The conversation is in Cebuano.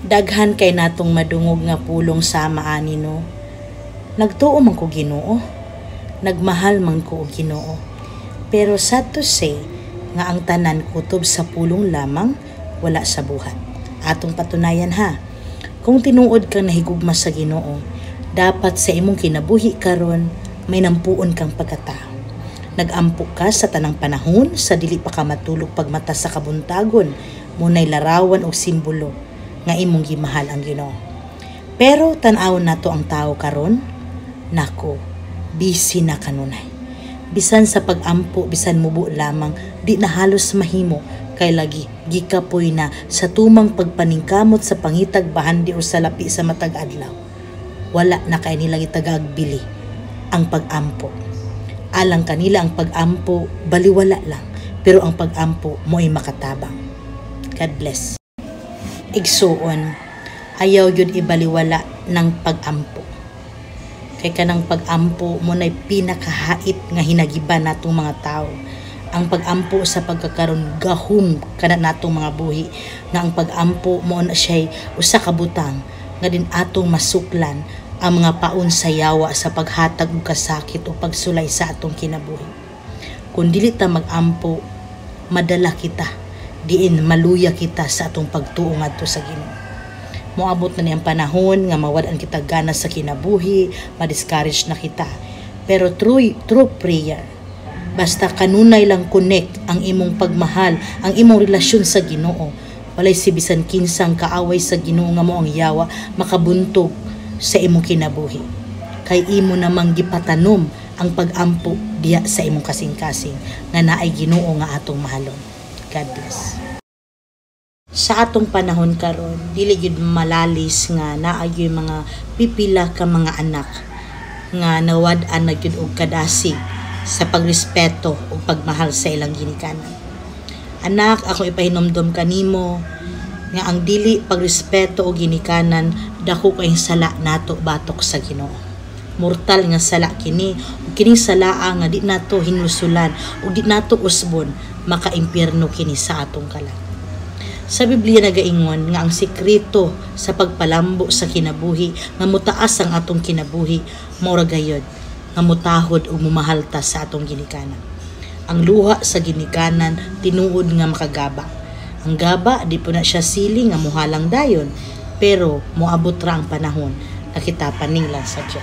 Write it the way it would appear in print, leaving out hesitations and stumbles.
Daghan kay natong madungog nga pulong sama ani, no? "Nagtuo man ko Ginoo. Nagmahal man ko og Ginoo." Pero sad to say nga ang tanan kutob sa pulong lamang, wala sa buhat. Atong patunayan, ha. Kung tinuod kang nahigugma sa Ginoo, dapat sa imong kinabuhi karon may nampuon kang pagkatao. Nagampo ka sa tanang panahon, sa dili pa ka matulog, pagmata sa kabuntagon, munay larawan og simbolo nga imong gimahal ang Ginoo. Pero tan-awon nato ang tao karon, nako, busy na kanunay. Bisan sa pag-ampo, bisan mubo lamang, di na halos mahimo kay lagi gikapoy na sa tumang pagpaningkamot sa pangitag bahandi o sa lapi sa matag adlaw. Wala na kay nila gitagagbili ang pag-ampo. Alang kanila, ang pag-ampo baliwala lang, pero ang pag-ampo mo'y makatabang. God bless. Igsuon, ayaw yun ibaliwala ng pag-ampo. Kay kanang pag-ampo mo na'y pinakahait nga hinagiban natong mga tao. Ang pag-ampo sa pagkakaroon gahum kana natong mga buhi, nga ang pag-ampo mo na siya'y usa ka butang nga din atong masuklan ang mga paon sa yawa sa paghatag og kasakit o pagsulay sa atong kinabuhi. Kung dili ta mag-ampo, madala kita diin maluya kita sa atong pagtuo ngadto sa Ginoo. Moabot na niyang panahon nga mawad-an kita gana sa kinabuhi, ma-discourage na kita. Pero through prayer, basta kanunay lang connect ang imong pagmahal, ang imong relasyon sa Ginoo. Walay si bisan kinsang kaaway sa Ginoo nga mo ang yawa makabuntog sa imong kinabuhi. Kay imo namang gipatanom ang pag-ampo diya sa imong kasing-kasing nga naay Ginoo nga atong mahalon. God bless. Sa atong panahon karon, dili gyud malalis nga naa gyud mga pipila ka mga anak nga nawad-an na gyud og kadasig sa pagrespeto ug pagmahal sa ilang ginikanan. Anak, ako ipahinomdom kanimo nga ang dili pagrespeto og ginikanan, dako kayong sala nato batok sa Ginoo. Mortal nga sala kini, ug kining salaa nga di nato hinulsulan ug di nato usbon, makaimpyerno kini sa atong kalag. Sa Biblia nagaingon nga ang sekreto sa pagpalambo sa kinabuhi, nga mutaas ang atong kinabuhi, mao ra gayod nga mutahod ug mumahal ta sa atong ginikanan. Ang luha sa ginikanan tinuod nga makagaba. Ang gaba di po na siya sili nga muhalang dayon, pero moabot ra ang panahon na kita paninglan sa Dios.